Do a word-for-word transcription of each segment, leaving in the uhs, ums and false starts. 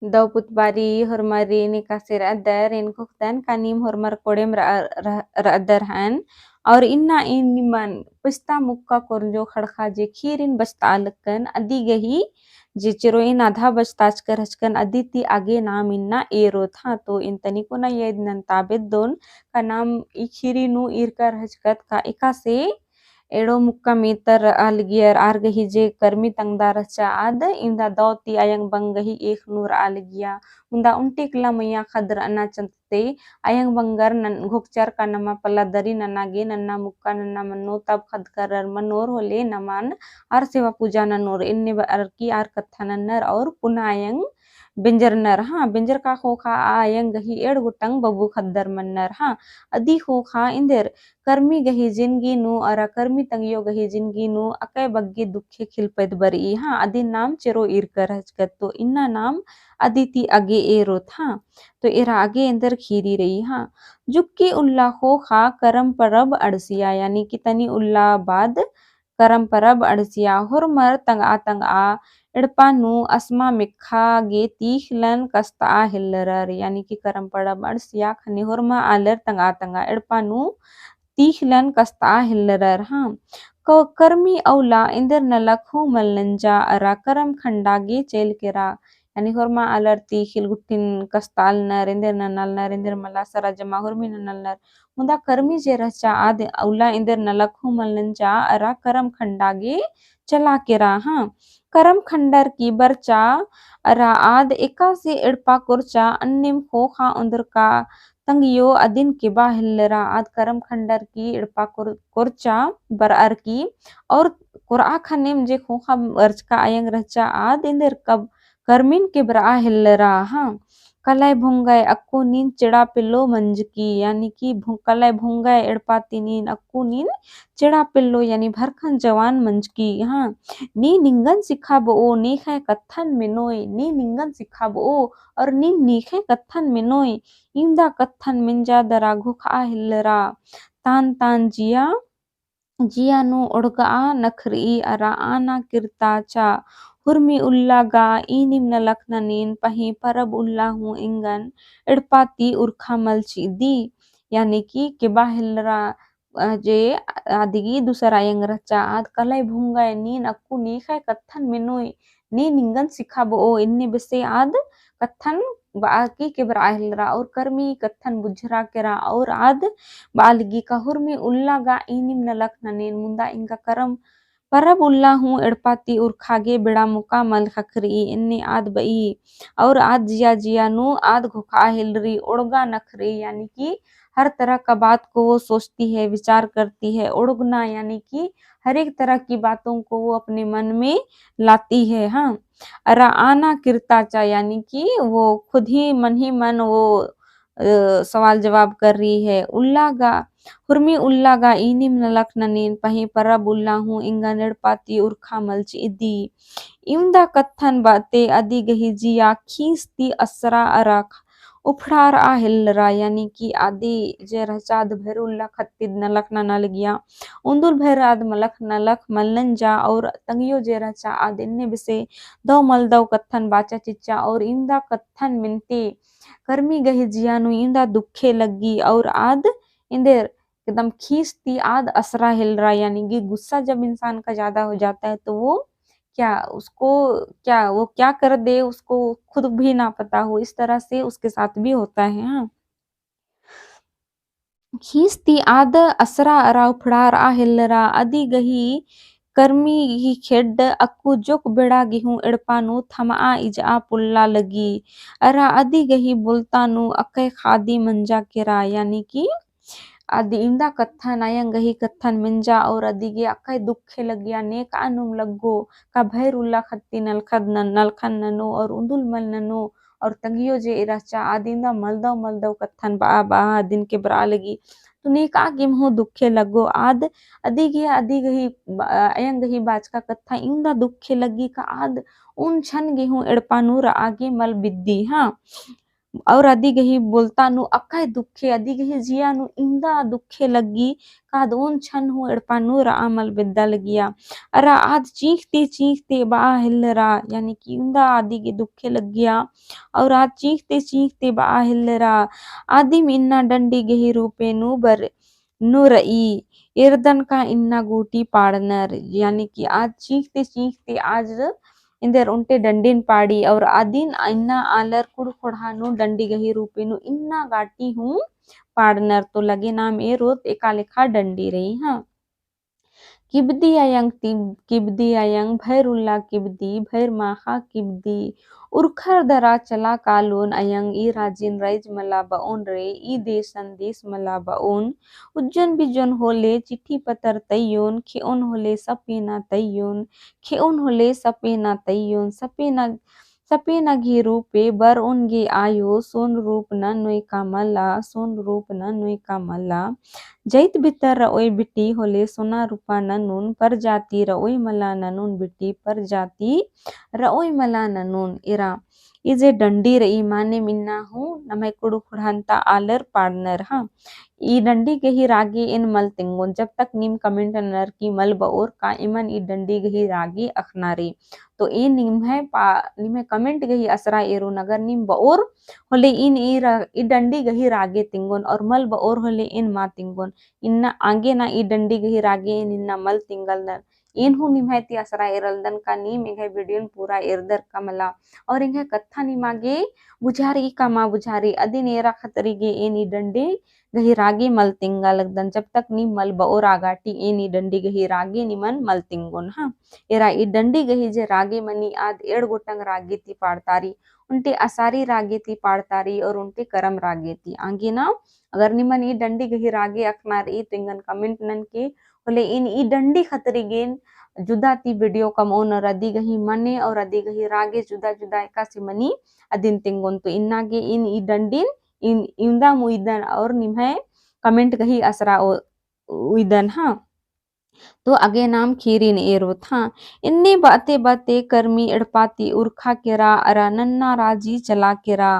दव पुतबारी होरमारिन एकासे रअदर, एन घोखदन का नीम होरमर कोड़ेम रअ-, रअ-, रअदर हन। और इन्ना एन निमन पछता मुक्का कोरंजो खड़खा जे खीरिन बचतआ लक्कन, अदी गही जे चेरो एन आधा बचताचकर हचकन अदी ती आगे नाम इन्ना एरोत। हाँ, तो एन तनिको ना याद नन्ता बेद्दोन का नाम ई खीरी नू ईरकर हचकत का एकासे एड़ो मुक्का मेतर रआ लगियर। आर गही जे करमी तंगदा रहचा आद इवंदा दौ ती अयंग बंग गही एख़ नू रआ लगिया। मुन्दा उन्टी कला मइय्याँ ख़द्द रअना चलते अयंग बंगर नन-, घोखचर का नमा पल्ला दरी नना गे नन्ना मुक्का नन्ना मन्नो, तब ख़द्द करर मनोर होले नमान आर सेवा पूजा ननोर। एन्ने बअर की आर कत्था नन्नर और पुना अयंग बेंजरनर। हाँ, बेंजर का ख़ोख़ा आ अयंग गही एंड़ गोटंग बबू ख़द्दर मन्नर। हाँ, अदी ख़ोख़ा एन्देर करमी गही जिनगी नू अरा करमी तंग्यो गही जिनगी नू अकय बग्गे दुखे खिलपैत बरई। हाँ, अदिन नाम चेरो ईरकर हचकत, तो इन्ना नाम अदी ती अगे एरोत। हाँ, तो एरा अगे एन्देर खीरी रई। हाँ, जुक्की उल्ला ख़ोख़ा करम परब अंड़सिया, यानी कि तनी उल्ला बाद करम परब अंड़सिया होरमर तंगआ तंगआ एड़पा नू असमा मेक्खा गे तीखलन कस्तआ हेल्लरर, यानी कि करम परब अंड़सिया ख़ने होरमा आलर तंगआ तंगआ एड़पा नू तीखलन कस्तआ हेल्लरर। हाँ, क-, करमी अउला एन्देर नलख हूँ मल नंजा अरा करम खंडा गे चइल केरा, यानी होरमा आलर तीखिल गुट्ठिन कस्तआलनर, एन्देर ननालनर, एन्देर मला सरा जमा होरमी ननालनर। मुदा करमी जे रहचा आद अउला एन्देर नलख हूँ मल नंजा अरा करम खंडा गे चला केरा। हाँ, करम खंडर की बरचा अरा आद एकासे एड़पा कोरचा अन्नेम ख़ोख़ा ओन्दरका तंग्यो अदिन केबा हेल्लरा। आद करम खंडर की एड़पा कोर-, कोरचा बरअर की और कोरआ ख़नेम जे ख़ोख़ा बरचका अयंग रहचा आद एन्देर कब करमिन केबरआ हेल्लरा। हाँ, कलय भोंगय अक्कु नीन चेड़ा पेल्लो मंजकी, यानी कि भो-, कलय भोंगय एड़पा ती नीन अक्कु नीन चेड़ा पेल्लो, यानी भरखन जवान मंजकी। हाँ, नी निंगन सिखाबओ, नेख़य कत्थन मेनोय, नी निंगन सिखाबओ, और नीन नेख़य कत्थन मेनोय, इवंदा कत्थन मेंजा दरा घोखआ हेल्लरा। तान तान जिया जिया नू ओड़गआ नखरई अरा आना किरता चा। हुरमी उल्ला गा ईनिम नलख ननेन पहें परब उल्ला हूँ एंगन एड़पा ती उरखा मल चिअदी। यानी कि केबा हेल्लरा, अ, जे अदिगी दूसरा अयंग रहचा आद कलय भुंगय नीन अक्कु नेख़य कत्थन मेनोय, नी निंगन सिखाबओ, एन्ने बेसे आद कत्थन बआ की केबरआ हेल्लरा और करमी कत्थन बुझरा केरा और आद बआ लगी का हुरमी उल्ला गा ईनिम नलख ननेन मुन्दा एंगा करम परब उल्ला हूँ एड़पा ती उरखा गे बेड़ा मोका मल ख़क्खरई एन्ने आद बई। और आद जिया जिया नू आद घोखआ हेल्लरी ओड़गा नखरई, यानी कि हर तरह का बात को वो सोचती है, विचार करती है। ओड़गना यानी कि हर एक तरह की बातों को वो अपने मन में लाती है। हाँ, अरा आना किरता चा, यानी कि वो खुद ही मन ही मन वो, अ, सवाल जवाब कर रही है। उल्ला गा, हुरमी उल्ला गा ईनिम नलख ननेन पहें परब उल्ला हूँ एंगन एड़पा ती उरखा मल चिअदी। इवंदा कत्थन बअते अदी गही जिया खीस ती असरा अरा उफड़ारआ हेल्लरा, यानी कि अदी जे रहचा आद भैर उल्ला ख़त्ती नलख नना लगिया। उन्दुल भैर आद मलख नलख मल नंजा और तंग्यो जे रहचा आद एन्ने बेसे दौ मल दौ कत्थन बाचा चिच्चा और इवंदा कत्थन मेन्ती करमी गही जिया नू इवंदा दुखे लग्गी और आद एन्देर एकदम खीस ती आद असरा हेल्लरा, यानी कि गुस्सा जब इंसान का ज्यादा हो जाता है तो वो क्या, उसको क्या, वो क्या कर दे, उसको खुद भी ना पता हो, इस तरह से उसके साथ भी होता है। हाँ, खीस ती आद असरा अरा उफड़ारआ हेल्लरा। अदी गही करमी गही खेड्ड अक्कु जोक बेड़ा गेहूँ एड़पा नू थमआ इजआ पोल्ला लगी। अरा अदी गही बोलता नू अकय खादी मंजा केरा, यानी कि अदी इवंदा कत्थन अयंग गही कत्थन मेंजा और अदी गे अकय दुखे लगिया, नेकआ नुम लग्गो, का भैर उल्ला ख़त्ती नलखद नन-, नलखन ननो और उन्दुल मल ननो, और तंग्यो जे रहचा आद इवंदा मलदव मलदव कत्थन बआ बआ अदिन केबरआ लगी। तो नेकआ गेम हूँ दुखे लग्गो आद अदी गे अदी गही ब-, अयंग गही बाचका कत्था इवंदा दुखे लग्गी का आद उन छन गेहूँ एड़पा नू रआ गे मल बिद्दी। हाँ, और अदी गही बोलता नू अक्कय दुखे, अदी गही जिया नू इन्दा दुखे लग्गी, कादोन छन हूँ एड़पा नू रआ मल बेद्दा लगिया। अरा आद चींख़ते चींख़ते बआ हेल्लरा, यानी कि इन्दा अदी गे दुखे लग्गिया। और आद चींख़ते चींख़ते बआ हेल्लरा, आदिम इन्ना डंडी गही रूपे नू बर नू रई, एरदन का इन्ना गूटी पाड़नर, यानी कि आद चींख़ते चींख़ते आद एन्देर ओन्टे डंडिन पाड़ी, और अदिन इन्ना आलर कुँड़ुख़ोंड़हा नू डंडी गही रूपे नू इन्ना गाटी हूँ पाड़नर। तो लगे नाम एरोत एका लेखा डंडी रई, हाँ। किबदी अयंग ती-, किबदी अयंग, भैर उल्ला किबदी, भैर माख़ा किबदी, उरखर दरा चला कालोन अयंग, ई राजिन राइज मला बओन रे, ई देशन देश मला बओन, उज्जोन बिज्जोन होले चिट्ठी पतर तइयोन, खेओन होले सपेना तइयोन, खेओन होले सपेना तइयोन, सपेना, सपेना गही रूपे बर ओन गे आयो, सोन रूप ननोय का मला, सोन रूप ननोय का मला। जइत भितर रओय बिटी होले सोना रूपा ननोन, परजाती रओय मला ननोन बिटी, परजाती रओय मला ननोन। एरा ई जे डंडी रई माने इन्ना हूँ नम्है कुँड़ुख़ोंड़हन ता आलर पाड़नर, हाँ। ई डंडी गही रागे एन मल तिंगोन, जब तक नीम comment ननर की मल बओर का एमन ई डंडी गही रागे अख़ना रई। तो एन निम्है पा-, निम्है comment गही असरा एरोन, अगर नीम बओर होले एन ई रा-, ई डंडी गही रागे तिंगोन, और मल बओर होले एन मा तिंगोन। इन्ना आगे ना ई डंडी गही रागे एन इन्ना मल तिंगलनर। एन हूँ निम्है ती असरा एरलदन का नीम एंग्है video न पूरा एरदर का मला। और एंग्है कत्था निमा गे बुझारी का मा बुझारी, अदिन एरा खतरी गे एन ई डंडी गही रागे मल तिंगा लगदन। जब तक नीम मल बओर आ गाटी एन ई डंडी गही रागे निमन मल तिंगोन, हाँ। एरा ई डंडी गही जे रागे मनी आद एंड़ गोटंग रागे ती पाड़तारी, ओन्टे असारी रागे ती पाड़तारी और ओन्टे करम रागे ती। आगे ना अगर निमन ई डंडी गही रागे अख़ना रई तो एंगन comment ननके, होले एन ई डंडी खतरी गे एन जुदा ती video कमओन और अदी गही मने और अदी गही रागे जुदा जुदा एकासे मनी अदिन तिंगोन। तो इन्ना गे एन ई डंडिन इन्दा मुइदन और निम्है comment गही असरा ओ-, उइदन, हाँ। तो अगे नाम खीरिन एरोत, हाँ। एन्ने बअते बअते करमी एड़पा ती उरखा केरा अरा नन्ना राजी चला केरा।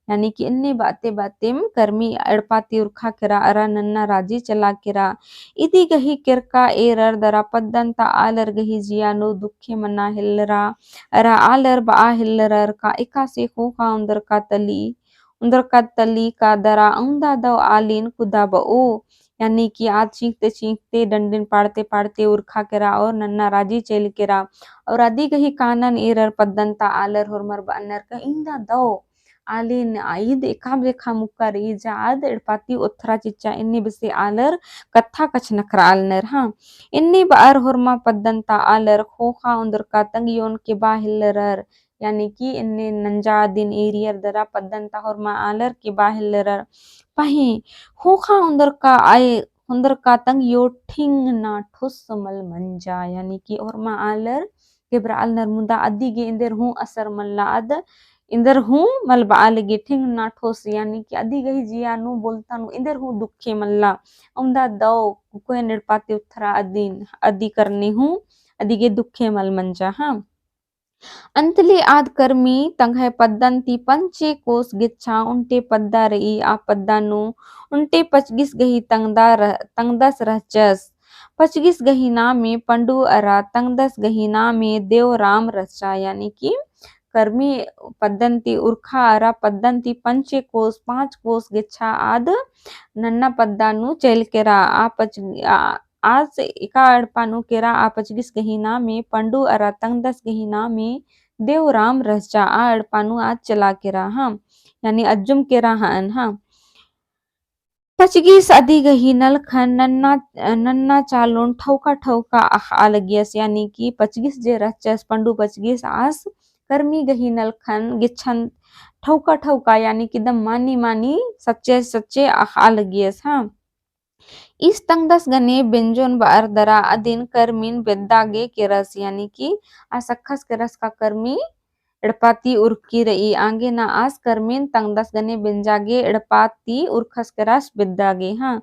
यानी कि एन्ने बअते बअतेम करमी एड़पा ती उरखा केरा अरा नन्ना राजी चला केरा। इदी गही केरका एरर दरा पद्दन ता आलर गही जिया नू दुखे मना हेल्लरा। अरा आलर बआ हेल्लरर का एकासे ख़ोख़ा ओन्दरका तली, ओन्दरका तली का दरा अउन्दा दव आलिन कुदा बओ। यानी कि आद चींख़ते चींख़ते डंडिन पाड़ते पाड़ते उरखा केरा और नन्ना राजी चइल केरा। और अदी गही कानन एरर पद्दन ता आलर होरमर बअनर का इन्दा दव आलिन आइद एका बेखा मुक्का रई जा आद एड़पा ती ओथरा चिच्चा एन्ने बेसे आलर कत्था कछनखरआलनर, हाँ। एन्ने बअर होरमा पद्दन ता आलर ख़ोख़ा ओन्दरका तंग्योन केबा हेल्लरर। यानी कि एन्ने नंजा अदिन एरियर दरा पद्दन ता होरमा आलर केबा हेल्लरर। पहें ख़ोख़ा ओन्दरका आय, ओन्दरका तंग्यो ठिंगना ठोस मल मंजा। यानी कि होरमा आलर केबरआलनर मुदा अदी गे एन्देर हूँ असर मल्ला आद, एन्देर हूँ मल बआ लगी ठिंगना ठोस। यानी कि अदी गही जिया नू बोलता नू एन्देर हूँ दुखे मल्ला। अउन्दा दव कोयन एड़पा ती ओथरा अदिन, अदी करने हूँ अदी गे दुखे मल मंजा, हाँ। अन्तले आद करमी तंग्है पद्दन ती पंचे कोस गेच्छा ओन्टे पद्दा रई। आ पद्दा नू ओन्टे पचगिस गही तंग्दा रह-, तंग्दस रहचस। पचगिस गही नामे पंडू अरा तंग्दस गही नामे देवराम रहचा। यानी कि करमी पद्दन ती उरखा अरा पद्दन ती पंचे कोस, पाँच कोस गेच्छा आद नन्ना पद्दा नू चइल केरा। आ पच-, आ, आस एका एड़पा नू केरा आ पचगिस गही नामे पंडू अरा तंग्दस गही नामे देवराम रहचा। आ एड़पा नू आद चला केरा, हाँ। यानी अज्जुम केरा हअन, हाँ। पचगिस अदी गही नलखन नन्ना, नन्ना चालोन ठौका ठौका अख़आ लगियस। यानी कि पचगिस जे रहचस पंडू पचगिस आस करमी गही नलखन गेच्छन ठौका ठौका यानी कि दम मानी मानी सच्चे सच्चे अख़आ लगियस, हाँ। ईस तंग्दस गने बेंजोन बअर दरा अदिन करमिन बेद्दा गे केरस, यानी कि आस अख़स केरस का करमी एड़पा ती उरखकी रई। आंगे ना आस करमिन तंग्दस गने बेंजा गे एड़पा ती उरखस केरस बेद्दा गे, हाँ।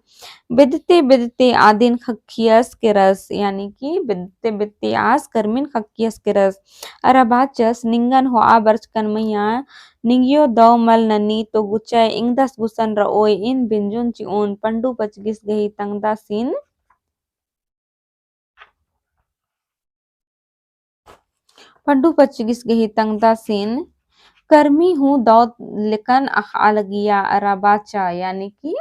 बेद्दते बेद्दते आदिन ख़क्खियस केरस, यानी कि बेद्दते बेद्दते आस करमिन ख़क्खियस केरस। अरा बाचस निंगन होआ बरचकन मइय्याँ निंगियो दव मल ननी तो गुचा एंगदस गुसन रओय एन बेंजोन चिओन। पंडू पचगिस गही तंगदासिन पंडू पचगिस गही तंगदासिन करमी हूँ दव लेकन अख़आ लगिया अरा बाचा, यानी कि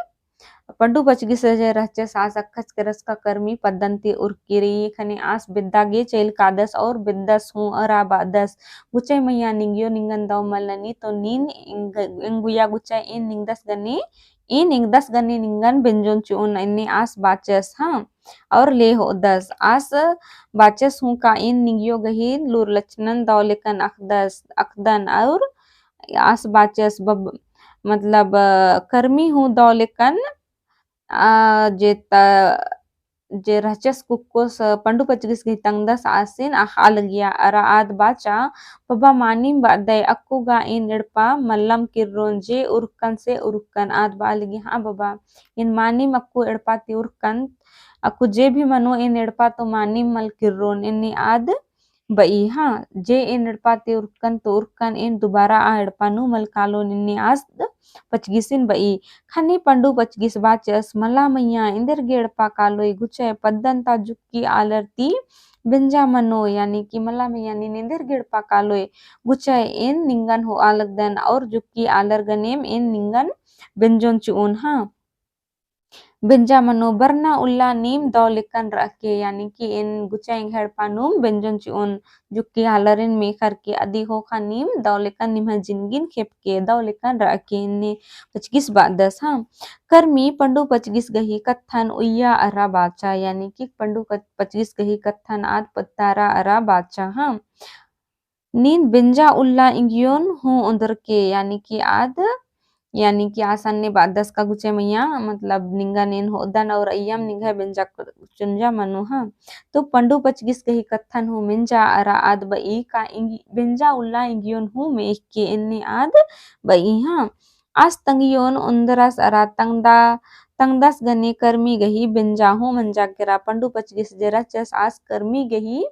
पंडू पचगिस जे रहचस आस अक्खच केरस का करमी पद्दन ती उरकी रई, खने आस बेद्दा गे चइल कादस और बेद्दस हूँ अरा बादस, गुचई मइया निंगियो निंगन दव मल ननी तो नीन एंग-, एंगुया गुचा एन निंगदस गने, एन एंगदस गने निंगन बेंजोन चिओन एन्ने आस बाचस, हाँ। और ले होदस। आस बाचस हूँ का एन निंगियो गही लूर लछनन दव लेकन अख़दस, अख़दन और आस बाचस बब-, मतलब, अ, करमी हूँ दव लेकन, अ, जे त-, जे रहचस कुक्कोस पंडू पचगिस गही तंगदस आसिन अख़आ लगिया अरा आद बाचा, बबा मानिम बअदय अक्कु गा एन एड़पा मल्लम किर्रोन जे उरकन से उरकन। आद बआ लगी, हाँ बबा, एन मानिम अक्कु एड़पा ती उरकन, अक्कु जे भी मनो एन एड़पा तो मानिम मल किर्रोन एन्ने आद बई, हाँ, जे एन एड़पा ती उरकन तो उरकन एन दुबारा आ एड़पा नू मल कालोन एन्ने आस पचगिसिन बई। खने पंडू पचगिस बाचस, मला मइया एन्देर गे एड़पा कालोय गुचा पद्दन ता जुक्की आलर ती बेंजा मनो, यानी कि मला मइया नीन एन्देर गे एड़पा कालोय गुचा एन निंगन होआ लगदन और जुक्की आलर गनेम एन निंगन बेंजोन चिओन, हाँ। बेंजा मनो बरना उल्ला नीम दव लेकन रअके, यानी कि एन गुचा एंग्है एड़पा नूम बेंजोन चिओन जुक्की आलरिन मेखर के अदी ख़ोख़ा नीम दव लेकन निम्है जिनगिन खेपके दव लेकन रअके एन्ने पचगिस बादस, हाँ। करमी पंडू पचगिस गही कत्थन उइया अरा बाचा, यानी कि पंडू क-, पचगिस गही कत्थन आद पत्तारा अरा बाचा, हाँ। नीन बेंजा उल्ला इंगियोन हूँ ओन्दरके, यानी कि आद, यानी कि आस अन्ने बादस का गुचे मइया, मतलब निंगन एन होदन और अइयम निंग्है बेंजा क-, चुंजा मनो, हाँ। तो पंडू पचगिस गही कत्थन हूँ मेंजा अरा आद बई का इंगी-, बेंजा उल्ला इंगियोन हूँ मेखके एन्ने आद बई, हाँ। आस तंगियोन ओन्दरस अरा तंगदा, तंगदस गने करमी गही बेंजा हूँ मंजा केरा। पंडू पचगिस जे रहचस आस करमी गही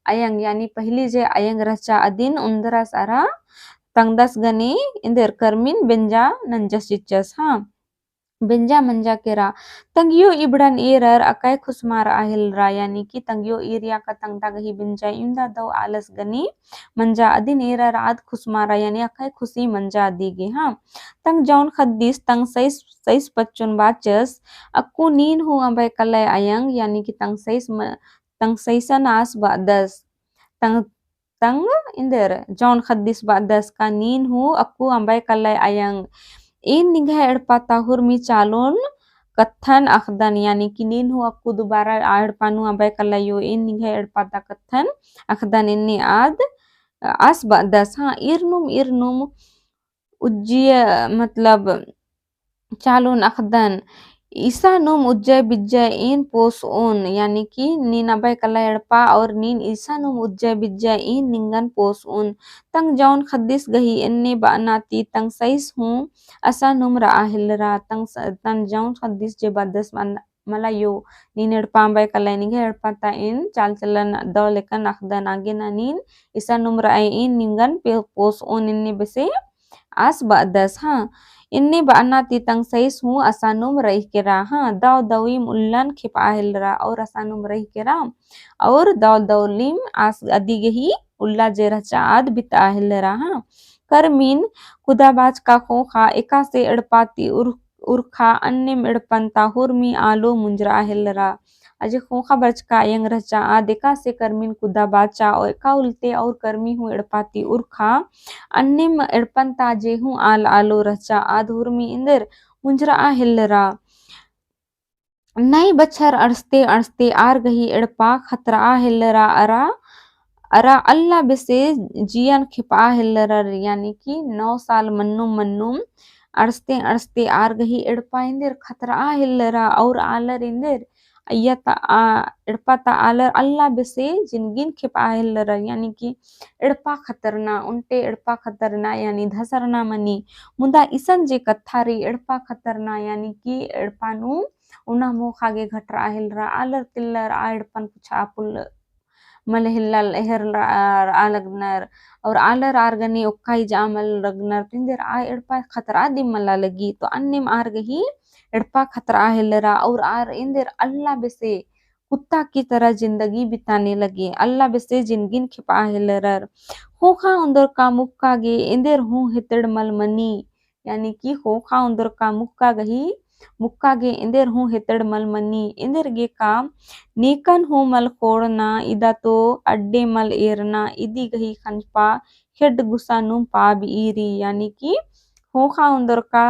अयंग, यानी पहली जे अयंग रहचा अदिन ओन्दरस अरा तंगदस गने एन्देर करमिन बेंजा नंजस चिच्चस, हाँ। बेंजा मंजा केरा। तंगियो इबड़न एरर अकय खुसमा रआ हेलरा, यानी कि तंगियो एरिया का तंगदा गही बेंजा इवंदा दव आलस गने मंजा अदिन एरर आद खुसमारा, यानी अकय खुसी मंजा अदी गे, हाँ। तंग जौन खद्दिस तंग सइस, सइस पच्चोन बाचस, अक्कु नीन हूँ अबय कलय अयंग, यानी कि तंग सइस म-, तंग सइसन आस बादस। तंग तंग एन्देर जौन खद्दिस बादस का नीन हूँ अक्कु अबय कलय अयंग। एन निंग्है एड़पा ता हुरमी चालोन कत्थन अख़दन, यानी कि नीन हूँ अक्कु दुबारा आ एड़पा नू अबय कलयो, एन निंग्है एड़पा ता कत्थन अख़दन एन्ने आद आस बादस, हाँ। इरनुम, इरनुम उज्जिय, मतलब, चालोन अख़दन, इसानुम उज्जय बिज्जय एन पोसओन, यानी कि नीन अबय कला एड़पा और नीन इसानुम उज्जय बिज्जय एन निंगन पोसओन। तंग जौन खद्दिस गही एन्ने बअना ती तंग सइस हूँ असानुम रआ हेलरा, तंग स-, तंग जौन खद्दिस जे बादस मन मला यो, नीन एड़पा अम्बय कलय, निंग्है एड़पा ता एन चाल चलन दव लेकन अख़दन, आगे ना नीन इसानुम रअय एन निंगन पे-, पोसओन एन्ने बेसे आस बादस, हाँ। एन्ने बअना ती तंग सइस हूँ असानुम रई केरा, हाँ। दव दवीम उल्लन खेपआ हेलरा और असानुम रई केरा और दव दवलीम आस अदी गही उल्ला जे रहचा आद बितआ हेलरा, हाँ। करमिन कुदा बाचका ख़ोख़ा एकासे एड़पा ती उर उरखा अन्नेम एड़पन ता हुरमी आलो मुंजरा हेलरा। अजे ख़ोख़ा बरचका अयंग रहचा आद एकासे करमिन कुदा बाचा और एका उल्ते और करमी हूँ एड़पा ती उरखा अन्नेम एड़पन ता जे हूँ आल आलो रहचा आद हुरमी एन्देर मुंजरा हेलरा। नई बछर अंड़सते अंड़सते आर गही एड़पा खतरआ हेलरा अरा, अरा अल्ला बेसे जियन खेपआ हेलरा, यानी कि नौ साल मन्नुम मन्नुम अंड़सते अंड़सते आर गही एड़पा एन्देर खतरआ हेलरा और आलर एन्देर अइय्या ता आ, एड़पा ता आलर अल्ला बेसे जिनगिन खेपआ हेलरा, यानी कि एड़पा खतरना, ओन्टे एड़पा खतरना, यानी धसरना मनी। मुदा इसन जे कत्था रई एड़पा खतरना, यानी कि एड़पा नू उना मोख़ा गे घटरआ हेलरा, आलर तिल्लर आ एड़पन पुछआ पुल-, मल हेल्ला एहर रआ लगनर, और आलर आर गने ओक्का इजा मल लगनर, तो एन्देर आ एड़पा खतरा दिम मला लगी। तो अन्नेम आर गही एड़पा खतरा हेलरा, और आर एन्देर अल्ला बेसे कुत्ता की तरह जिंदगी बिताने लगे, अल्ला बेसे जिनगिन खेपा हेलरर। ख़ोख़ा उन्दुरका मुक्का गे एन्देर हूँ हेतड़ मल मनी, यानी कि ख़ोख़ा उन्दुरका मुक्का गही, मुक्का गे एन्देर हूँ हेतड़ मल मनी, एन्देर गे का नेकन हूँ मल ख़ोड़ना, इदा तो अड्डे मल एरना, इदी गही खंजपा खेड्ड गुसा नूम पाबईरी, यानी कि ख़ोख़ा उन्दुरका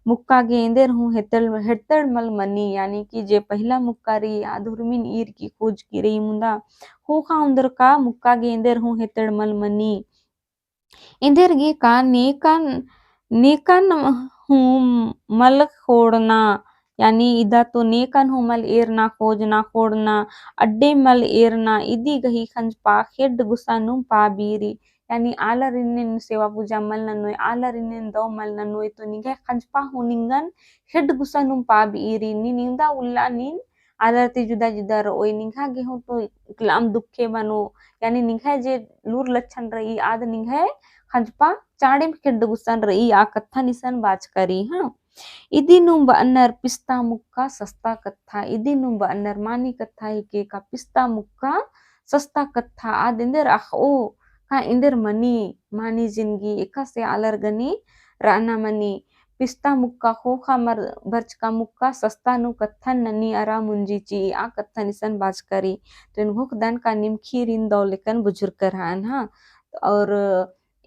मुक्का गे एन्देर हूँ हेतड़, हेतड़ मल मनी, यानी कि जे पहिला मुक्का रई, आद हुरमिन ईर की खोज की रई मुन्दा, ख़ोख़ा उन्दुरका मुक्का गे एन्देर हूँ हेतड़ मल मनी। एन्देर गे का नेकन, नेकन हूँ मल ख़ोड़ना, यानी इदा तो नेकन हूँ मल एरना, खोजना, ख़ोड़ना, अड्डे मल एरना, इदी गही खंजपा खेड्ड गुसा नूम पाबईरी। यानी आलर इन्नेन सेवा पूजा मल ननोय, आलर इन्नेन दव मल ननोय, तो निंग्है खंजपा हूँ निंगन खेड्ड गुसा नूम पाबईरी। नीन इवंदा उल्ला नीन आलर ती जुदा जुदा रओय, निंग्है गे हूँ तो इकलाम दुखे मनो, यानी निंग्है जे लूर लच्छन रई, आद निंग्है खंजपा चाड़ेम खेड्ड गुसन रई, आ कत्थन इसन बाचका रई, हाँ। इदी नूम बअनर पिस्ता मुक्का सस्ता कत्था, इदी नूम बअनर मानी कत्था हिके का पिस्ता मुक्का सस्ता कत्था, आद एन्देर अख़ओ का एन्देर मनी, मानी जिनगी, एकासे आलर गने रअना मनी। पिस्ता मुक्का ख़ोख़ा मर-, बरचका मुक्का सस्ता नू कत्थन ननी अरा मुंजी चिई, आ कत्थन इसन बाचका रई। तो एन घोखदन का नीम ख़ीरिन दव लेकन बुझुरकर हअन, हाँ। और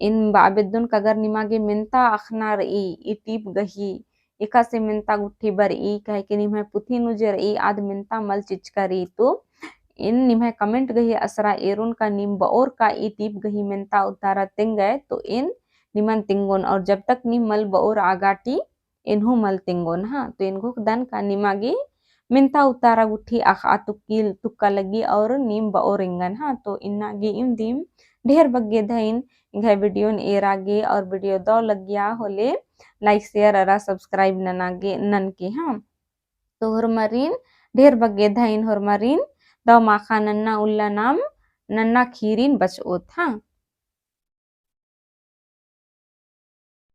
एन बआ बेद्दोन का अगर निमा गे मेन्ता अख़ना रई, ई टीप गही, एकासे मेन्ता गुट्ठी बरई, काहे कि निम्है पुथी नू जे रई, आद मेन्ता मल चिचका रई, तो एन निम्है comment गही असरा एरोन का नीम बओर का ई टीप गही मेन्ता उतारा तेंगय, तो एन निमन तेंगोन, और जब तक नीम मल बओर आगा टी एन हूँ मल तेंगोन, हाँ। तो एन घोखदन का निमा गे मेन्ता उतारा गुट्ठी अख़आ तुक्की, तुक्का लगी और नीम बओर एंगन, हाँ। तो इन्ना गे इवंदिम, ढेर बग्गे धइन एंग्है video न एरा गे और video दव लगिया होले like, share अरा subscribe नना गे, ननके, हाँ। तो होरमारिन ढेर बग्गे धइन, होरमारिन दव माख़ा नन्ना उल्ला नाम नन्ना ख़ीरिन बचओत, हाँ।